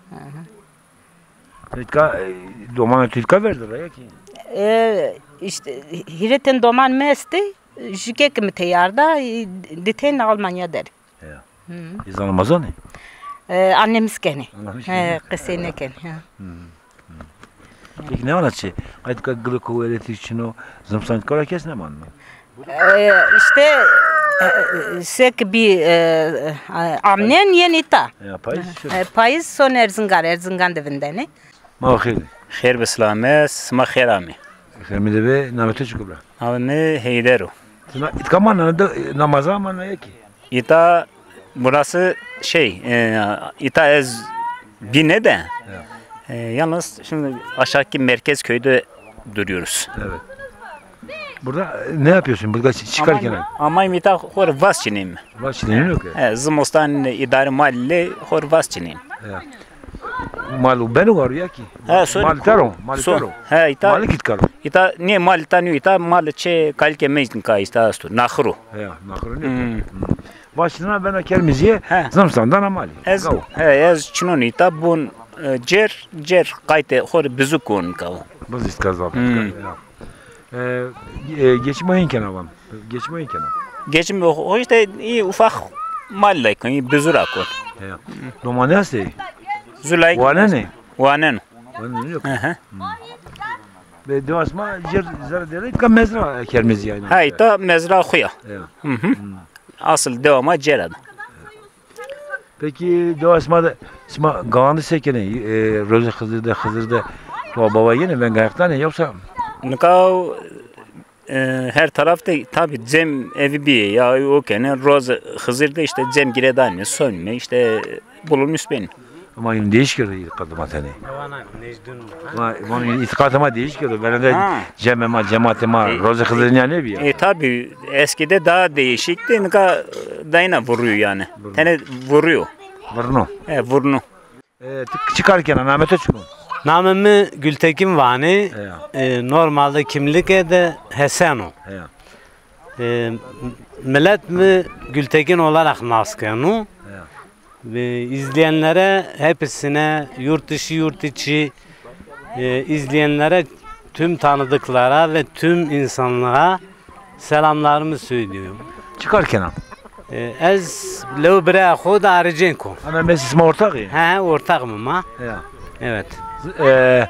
Hı hı. Îtka, e, domanê tu îtka verdi ra ya ki? E, işte hîrê ten doman mi estê, jûke ki mi teyar da, e, di ten Almanya der. Ya. Hı. E, zana ma zanê? E, annemiz kenê. Annemiz kenê. He, qesey nêkenê. Ha. Hı. Peki ne anlatçı? Qayt ka gılık o, elektrik çin o, zımsan kara kes ne manma? E, işte e, sek bir e, e, amnen yeni ta. Ya, payız. E, payız son Erzingan, Erzingan de vindeni. Ma xêr. Xêr bi silamet, sima xêr amê. Xêr mi de be, namê to çik o bira? Namê mi Heyder o. Sina itka ma nane de, namaza ma naye ki? Îta burası şey, e, îta ez bine de, Ya. e, yalnız şimdi aşağıki merkez köyde duruyoruz. Evet. Burada e, ne yapıyorsun? Burada çi- çıkarken. Ama, ama îta xor vas çineyim. Vas çineyim yok ya. E, zimistan idare mal ile xor vas çineyim. Ya. Mal beno var ya ki. He, sorry. Mal taro, mal So- taro. He, îta. Mal kit karo. Îta ne mal îta ne îta mal çe kalke mecn ka îta astu. Naxiro. Ya, naxiro ne? Hmm. Başına ben kermiziye He. Zımstan dana mali. Ez, Gau. He, ez çinon îta bun e, cer, cer qayte xor bizu kon ka. Biz istkaz abi. Hmm. Ya. E, e, geçim ayın kenavan. Geçim ayın kenavan. Geçim o, o işte iyi ufak mal da kon, iyi bizu ra kon. Ya. Domane hastı? Zulay. Wane ne? Wanen. Wanen yok. Hı hı. Ve dewas ma cer zara dere ka mezra kermizi yani. Ha, îta mezra xuya. Ya. Hı hı. Asıl devama cerada. Peki dewa sima de sima gawandi se kenê? E, Rozê Xizir de, Xizir de to baba yenê, vengayaktanê yoksa? Nika e, her taraf de tabi cem evi bîye ya o kenê, Rozê Xizir de işte cem giredanê, sonme işte bulunmuş ben. Ama yine değiş kerdo îtîqatê ma tenê. Vana nejdun. Ma, vana îtîqatê ma değiş kerdo. Belende Ha. cemê ma, cemaatê ma, E, Rozê Xizirî nîya nêbîya. E, tabi eskide daha değişikti. Nika dayına vuruyor yani. Vuruyor. Tene vuruyor. Vurno. E, vurno. E, ti çi kar kena? Namê to çik o? Namê mi Gültekin vanê. Ya. E, normalde kimlikê de Hesen o. Ya. E, millet mi Gültekin olarak nas keno. Ya. Ve izleyenlere hepsine yurt dışı yurt içi e, izleyenlere tüm tanıdıklara ve tüm insanlığa selamlarımı söylüyorum. Çi kar kena? E, ez lew biraya xo da aricên ko. Ana mes sima ortağ ê? He, ortağım ama. Ya. Evet. E,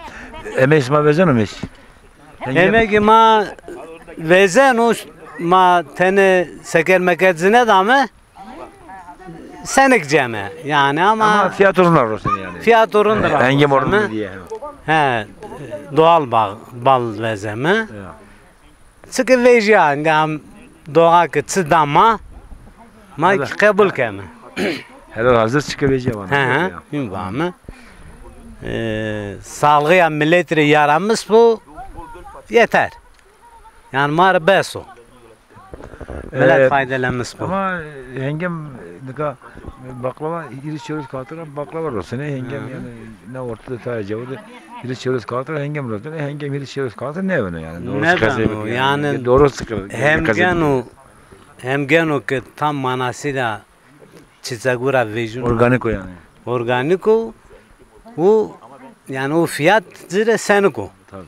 emê sima vezeno mes? Emegê ma vezeno, ma tene seker meker zî nêdame. Senik ceme yani ama Ama fiyatı rind ra rosenê yani. Fiyatı rind ra Hengê rosenê. Morun diye. He, doğal bal, bal vezeme. Ya. Çike vejîya, enge am doğa ki çi dama, ma ki qebul keme. Helal hazır çike vejîya vana. He he, him vame. E, sağlığı ya millet re yaramış bu, yeter. Yani ma rê bes o. Millet Ee, faydelenmiş bu. Ama hengem nika baklava hîris çewres kağıt ra baklava rosenê, hengem yani ne ortada taya cevurde hîris çewres kağıt ra hengem rosenê, hengem hîris çewres kağıt ra nêveno yani. Doğru nêveno yani. Doğru sıkı. Hem geno, hem geno ki tam manasıyla çiçegu ra vejûn. Organik o yani. Organik o. O, yani o fiyat ci rê senik o. Tabii.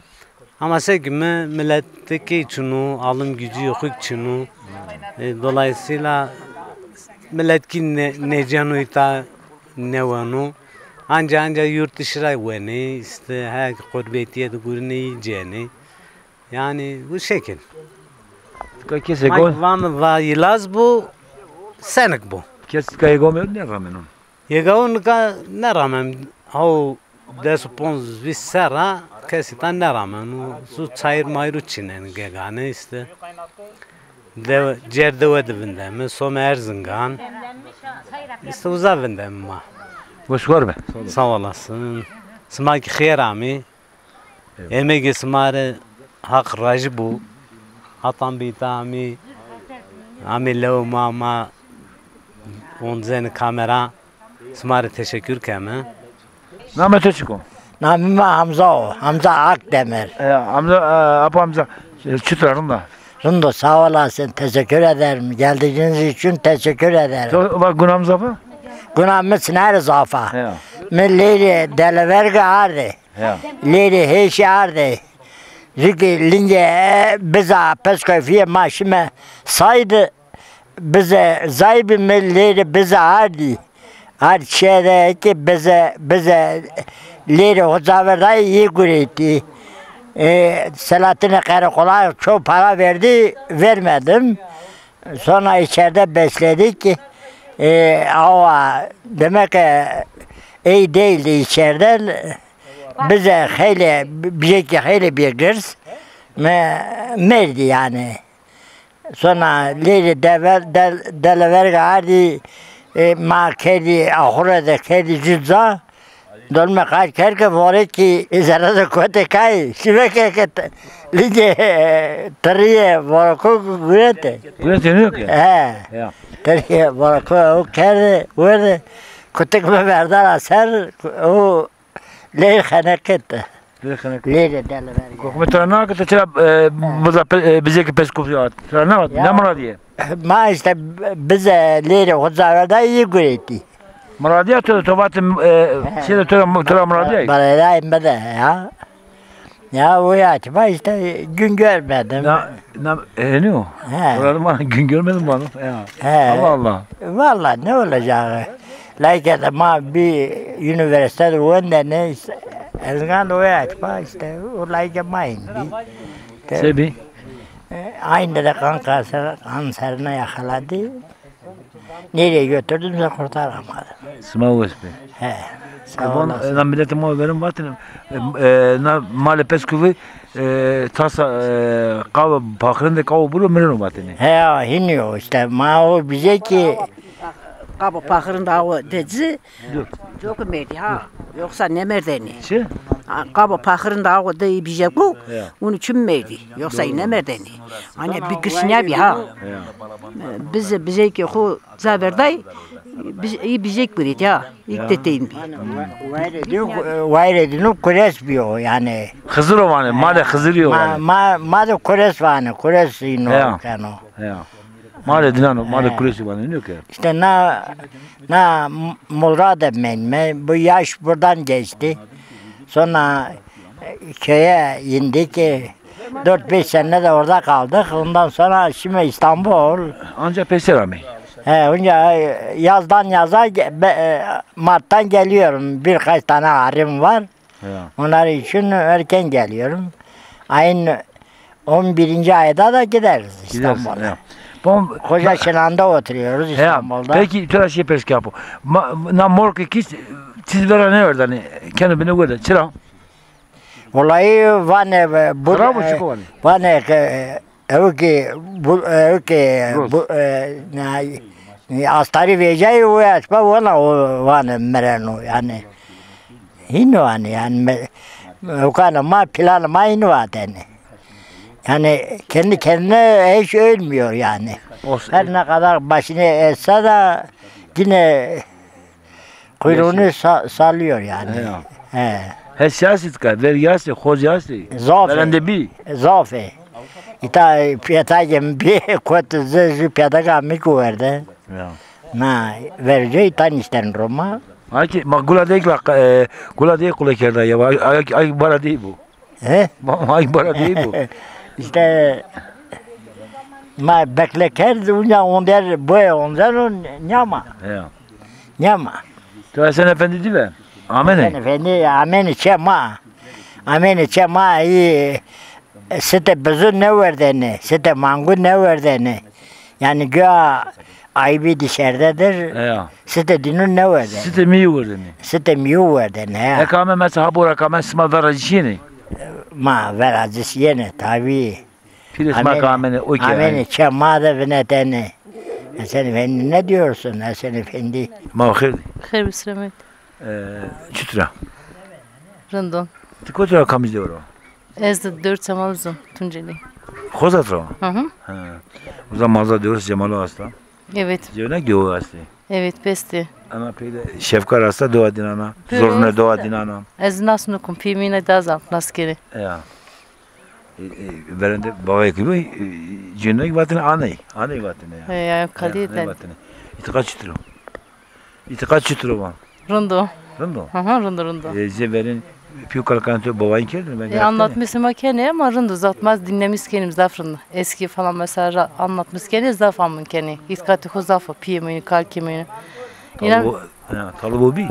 Ama se ki mi, milletê key çin o, alım gücü yok, çin o. E, dolayısıyla millet ki ne, nêceno îta nêweno. Anca, anca yurt dışı ra wenê, işte her qurbetîye de gurînê î cenê. Yani bu şekil. Ka kesê Ma go, va mi va yilaz bu, senik bu. Kes ka yê go mi nêrameno. Yê go nika nêramen. Haw des û ponc vîst serra kesî ta nêramen. Zu çayır mayru çinen gegane işte. De, cer dewe de vindeme, some Erzingan. İşte uza vindeme ma. Weş war be. Sağ olasın. Sima ki xêr amî. Eyvallah. Emegê sima rê Haq rajî bo. Hatan bî ta amî, amî lew ma, ma oncenî kamera. Sima rê teşekkür keme. Namê to çik o? Namê ma Hamza o. Hamza Akdemir. E, Hamza, e, Apo Hamza, e, çitur a, rind a? Rind o, sağ olasın. Teşekkür ederim. Geldiğiniz için teşekkür ederim. To, va guna mi zaf a? Guna mi çinay rê zaf a. Ya. Mi lêrê Deleverge ardê. Ya. Lêrê hêşî ardê. Zikê lingê biza peskofîye ma şime saydı. Bize zaybi mi lêrê bize ardî. Ard şehre ki bize, bize lêrê Hocaverday iyi gureytî. E, Selahattin'e karakola çok para verdi, vermedim. Sonra içeride besledik. E, ama demek ki iyi değildi içeriden. Bize hele, bize ki hele bir gırs. Me, merdi yani. Sonra lêrê dever, del, deleverga ardî, e, ma kerdî, axure de kerdî cudza. Dolme qayt kerd ke vore ki, e, zerre de kote kay, şive ke, ke te, lîge, e, tirîye, vore ko gurete. Gurete ne ki? He. Ya. Tirîye, vore ko, o kerde, werde, kutik mi verdara ser, o Leyr xeneqet. Leyr xeneqet. Leyr de delever. Kokme to ra na ke to çira, e, biza pe-, e, bize ki peskofî at. To ra na, ya, ne miradîye? Ma işte bize leyr Hocaverda iyi gureytî. Miradîya to, to vatî, e, şey de to ra, to ra miradîye. Miradîye mi de ya. Ya o ya ki işte gün görmedim. Na, na, e, ne o? He. Orada bana gün görmedim bana. Ya. He. Allah Allah. Vallahi ne olacağı? Layık de ma bir üniversitede wendene işte, Erzingan o ya ki işte o layık ma indi. Sebi? E, aynı de kan kanser, kanserine yakaladı. Nereye götürdümse kurtaramadım. Sima weş be. He, sağ olasın. Na miletê ma verin vatine, e, e, na malê peskuvî, e, tasa, e, qava paxirinde qavo buro mireno vatine. He, ya, hiniyo işte. Ma o bize ki qavo paxirinde awo de ci, Dur. Coku merdî ha. Yoksa ne merdeni? Çi? Ha, qabo paxirinde awo de bije ku, ya, unu çim merdî. Yoksa ne merdeni? Hani bir kişi ne bi ha? Ya. Bize, bize ki xo caverday, biz, iyi bize kurit ya. İlk de teyin bi. Wayre dinu kures biyo yani. Xizir o vane, ma de Xizir yo vane. Ma, ma de kures vane, kures ino keno. Ya. Malê dinan o, malê kureşî vanê, nîyo ke? İşte na, na Murad de menme, bu yaş buradan geçti. Sonra, e, köye indik. Dört beş sene de orada kaldık. Ondan sonra şimdi İstanbul. Ancak peyser amey. He, onca, e, yazdan yaza ge-, be-, e, Mart'tan geliyorum. Birkaç tane harim var. Ya. Onlar için erken geliyorum. Ayın on birinci ayda da gideriz İstanbul'a. Gidersin, ya. Koca Çınar'da oturuyoruz, İstanbul'da. Peki, tu ra şey pers ke apo. Ma, na morke ki, siz vera ne verdi, hani kendi bine verdi. Çira? Olayı vane, e, bu, xirab o, e, çiko vane? Vane ke, e, ew ki, bu, ew ki, bu, e, na, e, astarî vecayî o ya, vana o vane mireno, yani. Hino hani yani me-, ukana ma planı ma hino vateni. Yani kendi kendine hiç ölmüyor yani. Olsun. Her ne kadar başını etse de yine kuyruğunu sa-, sallıyor yani. Ya. He. He, siyaset ka, vergi astê, xocî astê. Zaf ê. Verende bî. Zaf ê. Îta piyetagê mi bî, kot zê jû piyetaga mi ki werde. Ya. Na, vergî îta nişten Roma. Ay ki ma gula de la, e, gula de kule kerda ya. Ay, ay, ay bara de bu. He? Ma, ay bara de bu. İşte ma bekle kerd, unya onder, boy onder, nyama. Ya. Nyama. Tu Hasan Efendi dibe? Amene. Hasan Efendi, amene çe ma. Amene çe ma, iyi. Site bizu ne verdene, site mangu ne verdene. Yani güya aybi dışarıdadır. Ya. Site dinu ne verdene. Site miyu verdene. Site miyu verdene, ya. Eka me mesela ha bora ka me sima veracı şiyene. Ma veracı şiyene, tabii. Pires ma ka amene, okey. Amene çe ma de vinetene. Hasan Efendi ne diyorsun Hasan Efendi? Ma xêr. Xêr bi selamet. E, çitur a? Rind o. Ti kotî ra, kamij dewr o? Ez de Dewr Çemal zon, Tuncelî. Xozat ra? Hı hı. Ha. Uza maza dewr Cemal asta. Evet. Cewnek dewu astê. Evet, pestê. Ana peyde Şefkar asta, dewa dînana. Zorne dewa dînana. Ez nas nukum, pîyê mi yine daha zaf nas kenê. Ya. E, e, verende bavayê ki bu, e, cewnek vatine aney. Aney vatine ya. He, ya, kalî. Aney vatine. İtiqat çitur o? İtiqat çitur o van? Rind o. Rind o? Hı hı, rind o, rind o. E, zê verên pîyo kalkan to bavayîn kerdin? E, anlatmış ma kenê ama rind o, zaf ma dinlemiş kenîm, zaf rind. Eski falan mesela anlatmış kenê, zaf amin kenê. İtikatê xo zaf o, pîyê mi, kalkê mi. Talubo, ha, talubo bî?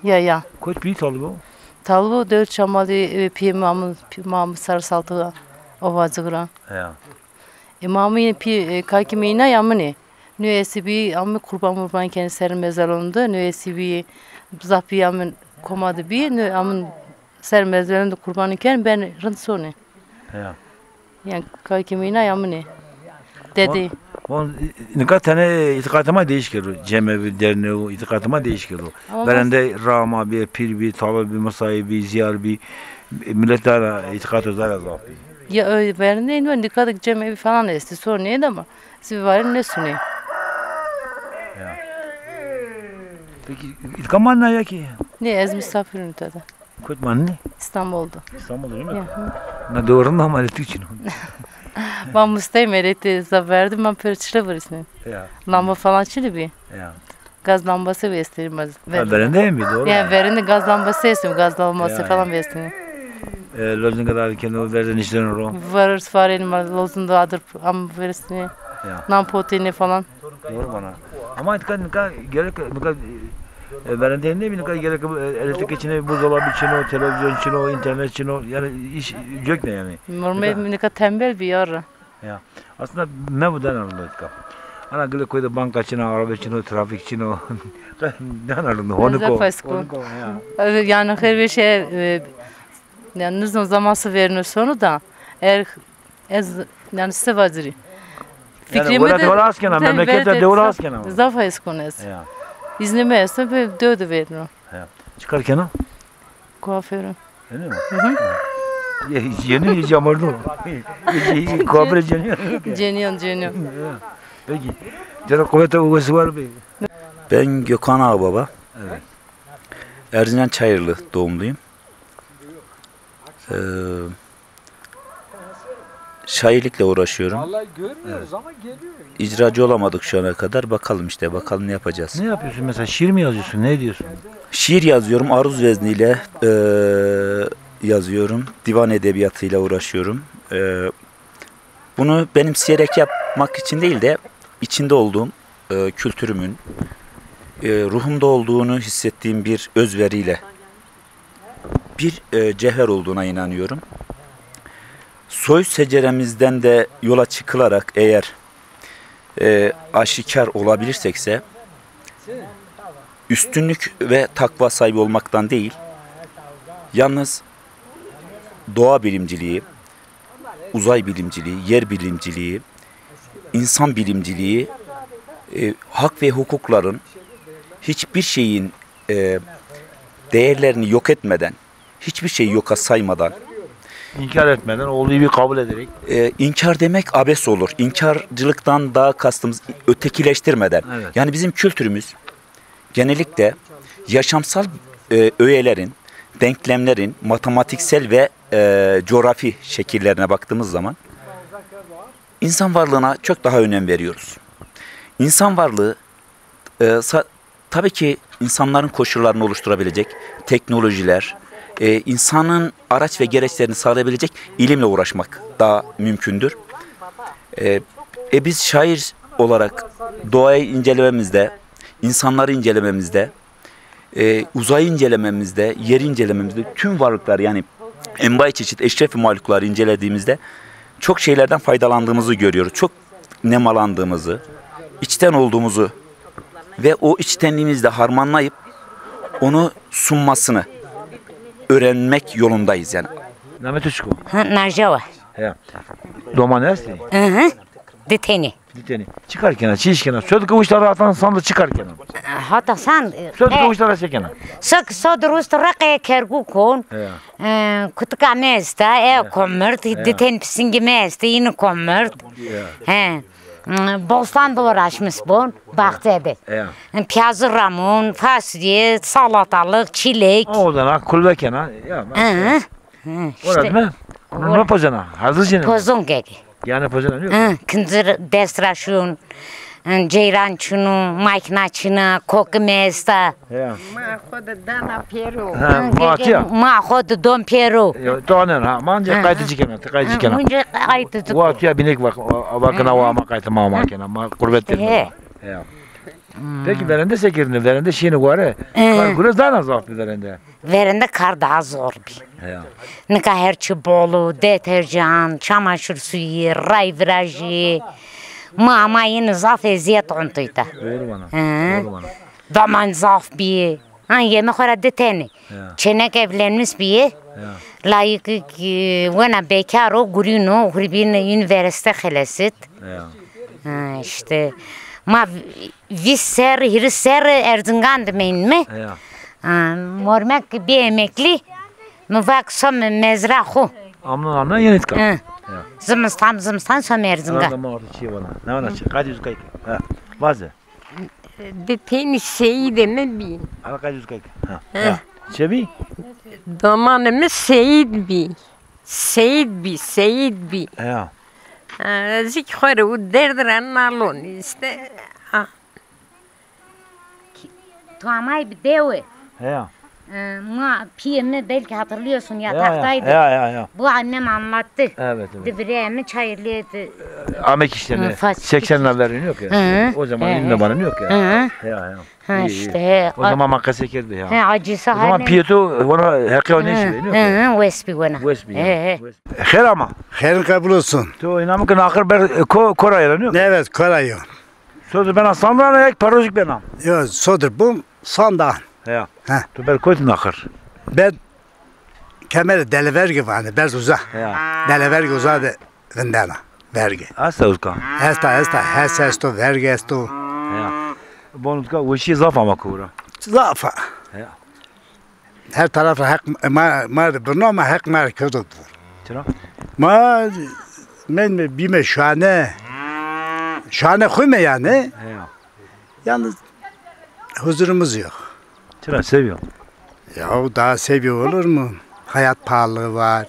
Ya, ya. Kot bî talubo? Talubo Dewr Çemalî, e, pîyê mi amin, pî-, ma amin ser saltı ovacık ra. Ya. E, ma mi yine pî, e, kakî mi yine amine. Nê esî bî, amine qurban murban kenê ser mezarlığında. Nê esî bî, zaf bî amine koma de bî. Nê amine ser mezarlığında qurbanî kenê, benê rind sonê. Ya. Yani kakî mi yine amine. Dedê. Von, von, nika tenê îtîqatê ma değiş kerdo. Cemevi, dernewu, îtîqatê ma değiş kerdo. Ama verende rama bî, pîr bî, talib bî, misayî bî, ziyar bî. Millet daha îtîqatê daha zaf bî. Ya, e, verende ino, dikkat cemevi falan estê, sorun nêdî ama zî varê nêsunê. Ya. Peki, îtka manna ya ki? Nê, ez misafir im tada. Kot manne? İstanbul'da. İstanbul'da değil mi? Ya, hı. Na doğru ama elektrik için. Ben mustayım, elektrik zaf verdim, ben pêro çile vurusnê. Ya. Lamba falan çili bî. Ya. Gaz lambası vêstirî ma. Ha, verende mi? Doğru. Ya, verende gaz lambası estê, gaz lambası falan vêstirî. E, lozinga da keno, verzenişten ro. Var, varên ma lozinga adır am vêstirî. Ya. Nan potêne falan. Doğru bana. Ama nika, nika gerek, nika, e, verende ne bileyim, nika gerek, e, elektrik içine buzdolabı için o, televizyon için o, internet için o, yani iş yok ne yani. Normal nika tembel bir yer. Ya. Aslında mebu dana rind o tika. Ana gile koy de banka çin o, arabe çin o, trafik çin o. Dana rind o, honik o. Zaf eşk o. Honik o, ya. Yani her bir şey, e, yani nizam zaman se verino sonu da, er, ez, yani se vacirî. Yani fikrî mi de dewr az kena, memleket de dewr az kena. Zaf eşk o ez. Ya. İznî mi esto, be dew de verino. Ya. Çi kar kena? Kuaförü. Öyle mi? Hı hı. Ye, yeni camarlı. Kuaföre ceniyor. Ceniyon, ceniyon. Peki. Cere kuvvete uvesi var mı? Ben Gökhan Ağbaba. Evet. Erzincan Çayırlı doğumluyum. Ee, Şairlikle uğraşıyorum. Vallahi görmüyoruz ama geliyor. İcracı olamadık şu ana kadar. Bakalım işte, bakalım ne yapacağız. Ne yapıyorsun mesela? Şiir mi yazıyorsun? Ne diyorsun? Şiir yazıyorum. Aruz vezniyle, e, yazıyorum. Divan edebiyatıyla uğraşıyorum. E, bunu benimseyerek yapmak için değil de içinde olduğum, e, kültürümün, e, ruhumda olduğunu hissettiğim bir özveriyle bir, e, cevher olduğuna inanıyorum. Soy seceremizden de yola çıkılarak eğer, e, aşikar olabilirsekse, üstünlük ve takva sahibi olmaktan değil, yalnız doğa bilimciliği, uzay bilimciliği, yer bilimciliği, insan bilimciliği, e, hak ve hukukların hiçbir şeyin, e, değerlerini yok etmeden, hiçbir şeyi yoka saymadan, İnkar etmeden, olduğu gibi kabul ederek. E, inkar demek abes olur. İnkarcılıktan daha kastımız ötekileştirmeden. Evet. Yani bizim kültürümüz genellikle yaşamsal, e, öğelerin, denklemlerin, matematiksel ve, e, coğrafi şekillerine baktığımız zaman insan varlığına çok daha önem veriyoruz. İnsan varlığı, e, sa- tabii ki insanların koşullarını oluşturabilecek teknolojiler, e, insanın araç ve gereçlerini sağlayabilecek ilimle uğraşmak daha mümkündür. E, e, biz şair olarak doğayı incelememizde, insanları incelememizde, e, uzayı incelememizde, yeri incelememizde, tüm varlıklar, yani envai çeşit eşref-i mahlukları incelediğimizde çok şeylerden faydalandığımızı görüyoruz. Çok nemalandığımızı, içten olduğumuzu ve o içtenliğimizle harmanlayıp onu sunmasını öğrenmek yolundayız yani. Namê to çik o? Ha, Najawa. He. Doman estî? Hı hı. Di tenî. Di tenî. Çi kar kena? Çi îş kena? Sod ke uşta ra hatan sand çi kar kena? Hata sand. Sod ke uşta ra se kena? Sok sod rust reqe kergû kon. He. E, kutika mi esta, e komert, di ten pisingî mi esta, yîni komert. He. Hmm, bostan de uğraşmış bon, bahçede. He. Piyazı ramon, fasulye, salatalık, çilek. O da na kulve kena. Ya, hı. Hı, ora işte. Değil mi? Onu ne pozena? Hazır şimdi. Pozon gegi. Yani pozena yok. Hı, kıncır dest ra şun, hı, ceyran çunu, makina çina, koku mi esta. Ya. Ma xo de dana pêro. Ha, ma atîya. Ma xo de don pêro. Ya, to anen ha. Ma ancak qaytı cikena, ti qaytı cikena. Ancak qaytı cikena. Wa atîya binek bak, vakına wa ma qaytı ma ma kena. Ma qurbet de. Ya. Peki verende se kerdine? Verende şîyêne ware. Kar gure zana zaf bi verende. Verende kar daha zor bi. Ya. Nika her çi bol o, deterjan, çamaşır suyu, ray virajî. Ma ama yine zaf eziyet ontuyta. Doğru bana. Hı. Doğru bana. Daman zaf bî. Ha, yeme xo ra di tenî. Ya. Çênek evlenmiş bîye. Ya. Layik, e, wena bekar o, gurîn o, hurbîn unîversîte xelesit. Ya. Ha, işte. Ma vîst serr, hîris serr Erzingan de meynîme. Ya. Ha, mormek bî emeklî. Mi va ke some mezra xo. Amnon amnon yenî tika. Hı. Ya. Zimistan, zimistan some Erzingan. Arada ma orada çi vana. Ne vana çi? Qayt yüzü kayk. Ha. Vaze. Di tenî seyîdê mi bî. Ala qayt yüzü kayk. Ha. Hı. Ya. Çe bî? Domanê mi seyîd bî. Seyîd bî, seyîd bî. Ya. Ha, zik xo rê û derd ra nalon işte. Ha. Tu amay bi dewe. He ya. Ee, ma, piyê mi belki hatırlıyorsun, ya, yataktaydı. Ya, ya, ya. Bu annem anlattı. Evet, evet. Di birê mi Çayırlı'ya de. Ame kiştene. Hı, seksen verîn yok ya. Hı. O zaman yine bana yok ya. Hı. Ya, ya. Ha, işte, he. O zaman ma qesey kerd bi ya. He, acısı. O zaman piyê to, ona heqê o nêşî, yok ya. Hı, wes bî wena. Wes bî ya. He, he. Xêr ama. Xêrin qebul olsun. To inamı ki naxir ber, e, ko, kora yera, yok? Evet, kora yo. Sodir bena sandana, yek perojik bena. Yo, sodir bum sandan. Ya. He. Tu ber kotî naxir? Ben Kemerê Delevergî vanê, berz uza. Ya. Delevergî uza de vindena, vergî. Esta uzka? Esta, esta. Hes esto, vergî esto. Ya. Bon uzka weşî zaf ama kura. Zaf a. Ya. Her taraf ra heq ma, ma de birno ama heq ma rê kewto dûr. Çira? Ma, men me bîme şane. Şane xu me yani. Ya. Yalnız huzurumuz yok. Çira, seviyor? Ya daha seviyor olur mu? Hayat pahalılığı var.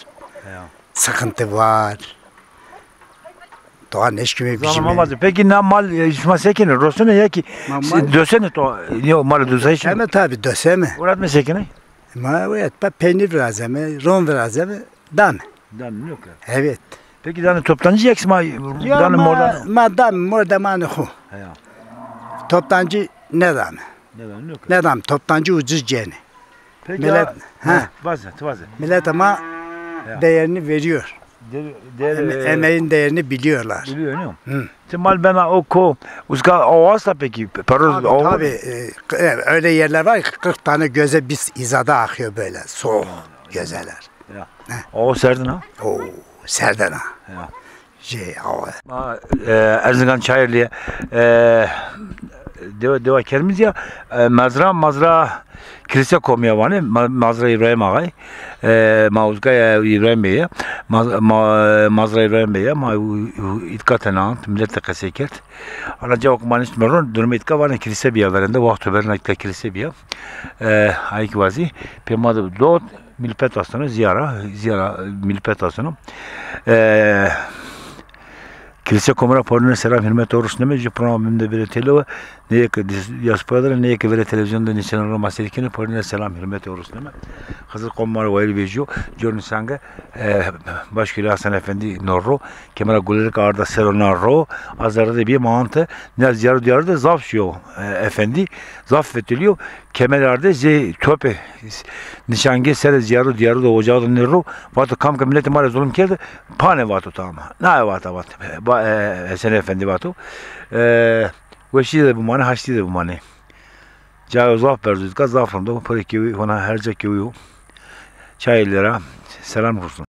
Ya. Sıkıntı var. Doğa neşkime bişime. Peki na mal, e, şima sekine? Rosene ya ki dösene to, yo, mal dösene. Döseme tabi, döseme. Uğratma sekine? Ma evet, pa peynir virazeme, ron virazeme, dame. Dame yok ya. Evet. Peki dane toptancı ya ki ma dane mordan? Ma dame mordemanê xo. Ya. Toptancı ne dame? Ne dame yok. Ne dame, toptancı ucuz ceni. Peki millet, ha, vaze, tu vaze. Millet ama değerini veriyor. Değer, değer, emeğin değerini biliyorlar. Biliyor, değil mi? Hı. Ti mal bena o ko, uska o hasta peki? Peroz. Tabii, o tabii, e, öyle yerler var ki kırk tane göze biz izada akıyor böyle, soğuk gözeler. Ya. He. O serdin ha? O serdin ha. Ya. Şey, o. Ma, e, Erzingan Çayırlı'ya, e, dewa, dewa kermiz ya, e, mezra, mazra kilise komiya vanê, ma, mazra İbrahim Ağay, e, ma uzga ya İbrahim Bey ya, ma, ma, mazra İbrahim Bey ya, ma u, u, itkate na, millet de qesey kerd. Ana cevak ma nişt meron, durume itka vanê kilise biya verende, waxto verena itka kilise biya. E, ayik vazi, pê ma de dot, Milpet asteno, ziyara, ziyara, milpet asteno. E, Lise Komara porine selam, hürmet, orus neme, ju programa bim de bire telo, ne ki dis-, diaspora de, ne ki vere televizyon de nişan ro maseri kene, porine selam, hürmet, orus neme. Hazır komar wayır vejiyo, Jorni Sange, e, Başküle Hasan Efendi norro, kemera gulerik arda serona ro, azarı de bir mantı, ne ziyarı diyarı da zaf şiyo, e, efendi, zaf fetiliyo, kemer arde ze tope, nişange sere ziyarı diyarı da ocağı da nirro, vato kam ke milletê ma rê zulum kerde, pane vato tamam. Na vata vat. Ba, e, Hesen Efendi vato. E, weşî de bimane, haştî de bimane. Cayo zaf berz o, zaf rind o, pire kewî, hona her ca kewî yo. Çayeli'lere selam olsun.